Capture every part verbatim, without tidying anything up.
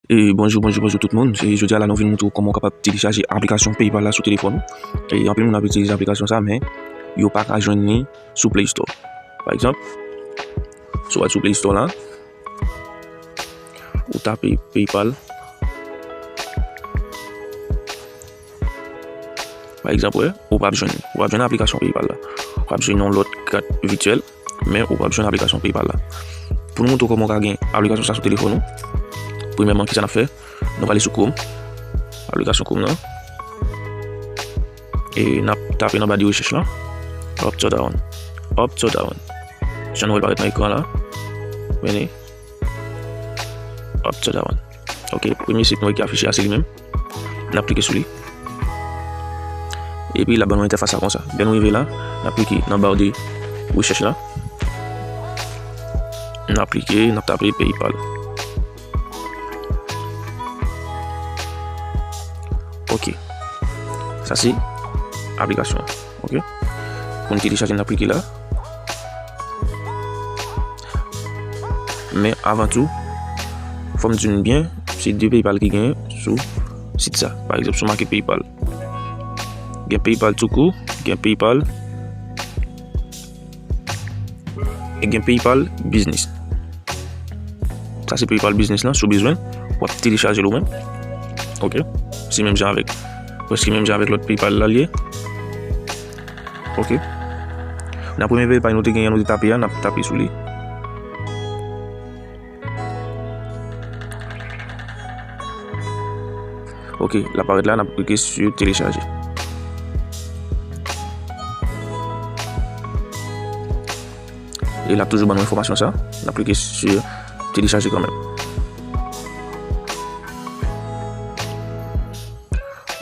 E bonjou, bonjou, bonjou tout moun. E jodi a la, nou vin montre w kòman w kapab telechaje aplikasyon PayPal la sou telefòn ou. E anpil moun ap itilize aplikasyon sa, men yo pa ka jwenn li sou Play Store. Pa egzanp, si w al sou Play Store la, ou tape PayPal. Pa egzanp, wè, ou p ap jwenn, ou p ap jwenn aplikasyon PayPal la. Ou p ap jwenn yon lòt kat vityèl, men ou p ap jwenn aplikasyon PayPal la. Pou nou montre w kòman w ka gen aplikasyon sa sou telefòn ou, premyèman, kisa n ap fè? Nou prale sou Chrome, aplikasyon Chrome nan, e n ap tape nan ba de rechèch la, Upside Down. Upside Down. Jan nou wè l parèt nan ekran la. Men li, Upside Down. Ok, premye sit nou wè ki afiche a, se li menm. N ap klike sou li. Epi l ap ban nou entèfas la konsa. Lè nou rive la, n ap klike nan ba de rechèch la. N ap klike, n ap tape PayPal. Ok. Sa se aplikasyon an. Ok. Pou n telechaje, n ap klike la. Men avan tou, fò m di nou byen, se de PayPal ki genyen sou sit sa. Pa egzanp, sou market PayPal. Gen PayPal tou kou, gen PayPal, e gen PayPal Business. Sa se PayPal Business lan, si w bezwen, w ap telechaje l ou menm. Ok. Se menm jan avèk, prèske menm jan avèk lòt PayPal la l ye. Ok. Nan premye PayPal nou te genyen, nou te tape a, n ap tape sou li. Ok, l ap parèt la, n ap klike sou telechaje. E l ap toujou ban nou enfòmasyon sa, n ap klike sou telechaje kanmenm.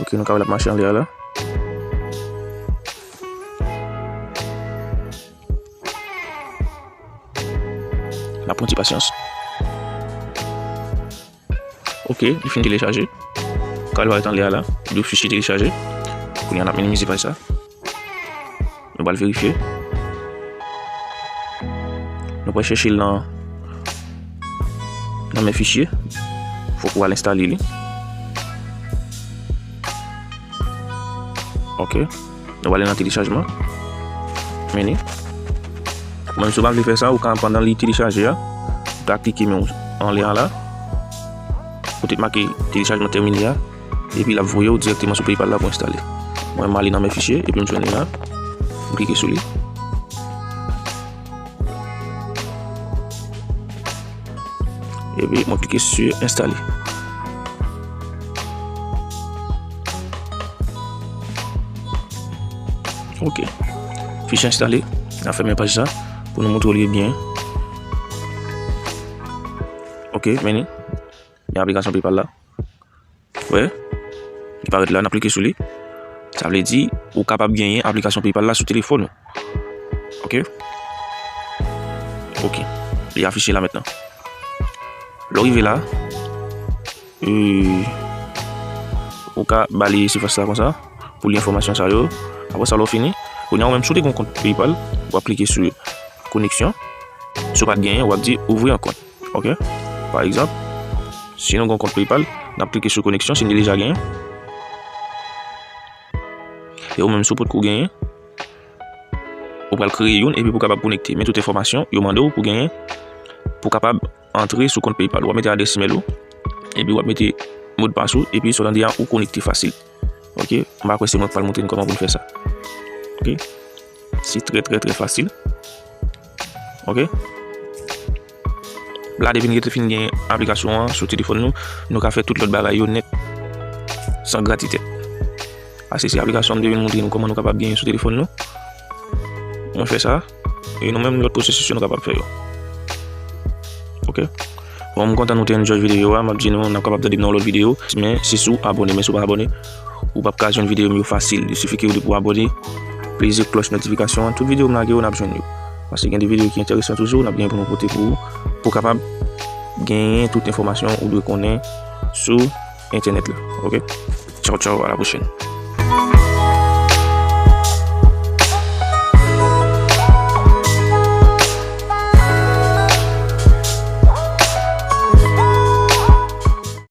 Ok, nou ka wè l ap mache anlè a la. N ap pran ti pasyans. Ok, li fin telechaje. Ka l parèt anlè a la, de fichye telechaje. Kounye a n ap minimize paj sa. Nou pral verifye. Nou pral chèche l nan, nan men fichye. Fòk ou al enstale li. Ok. Nou prale nan telechajman. Men li. Ou menm si w pa vle fè sa, ou ka, pandan li telechaje a, ou ka klike men w anlè a la. Kote k make telechajman tèmine a. Epi l ap voye w dirèkteman sou PayPal la pou enstale. Mwen, m ale nan men fichye, epi m jwenn li la. M klike sou li. Epi mwen klike sou enstale. Ok. Fichye enstale. N a fèmen paj sa pou nou montre w li byen. Ok, men li. Men aplikasyon PayPal la. Wè, li parèt la, n ap klike sou li. Sa vle di, ou kapab genyen aplikasyon PayPal la sou telefòn ou. Ok? Ok. Li afiche la mentnan. Lè w rive la, e, ou ka ba li sifas la konsa, pou li enfòmasyon sa yo. Apre sa, lè w fini, kounye a ou menm, si w te gen yon kont PayPal, w ap klike sou koneksyon. Si w pa t genyen, w ap di ouvrir un compte. Ok? Pa egzanp, si nou gen yon kont PayPal, n ap klike sou koneksyon, si n te deja genyen. E ou menm, si w potko genyen, ou pral kreye youn, epi pou w kapab konekte. Men tout enfòmasyon yo mande w pou genyen, pou w kapab antre sou kont PayPal. W ap mete adrès imèl ou, epi w ap mete modpas ou, epi sa w tande a, ou konekte fasil. Ok? M pa kwè se mwen k pral montre n kòman pou n fè sa. Ok? Se trè, trè, trè fasil. Ok? La, depi n rete fin gen aplikasyon an sou telefòn nou, nou ka fè tout lòt bagay yo nèt, san gratitèt. Paske se aplikasyon m te vin montre nou kòman nou kapab genyen sou telefòn nou. Mwen fè sa, e nou menm lòt pwosesis yo nou kapab fè yo. Ok? Bon, m kontan nou te enjoy videyo a, m ap di nou, n ap kapab tande m nan yon lòt videyo, men se si w abòne, men si w pa abòne, ou p ap ka jwenn videyo m yo fasil. Li sifi ke w depi w abòne, peze klòch notifikasyon an, tout videyo m lage yo, n ap jwenn yo. Paske gen de videyo ki enteresan toujou, n ap genyen pou nou pote pou ou, pou w kapab genyen tout enfòmasyon ou dwe konnen sou entènèt la. Ok? Tchaw, tchaw, a la pwochèn.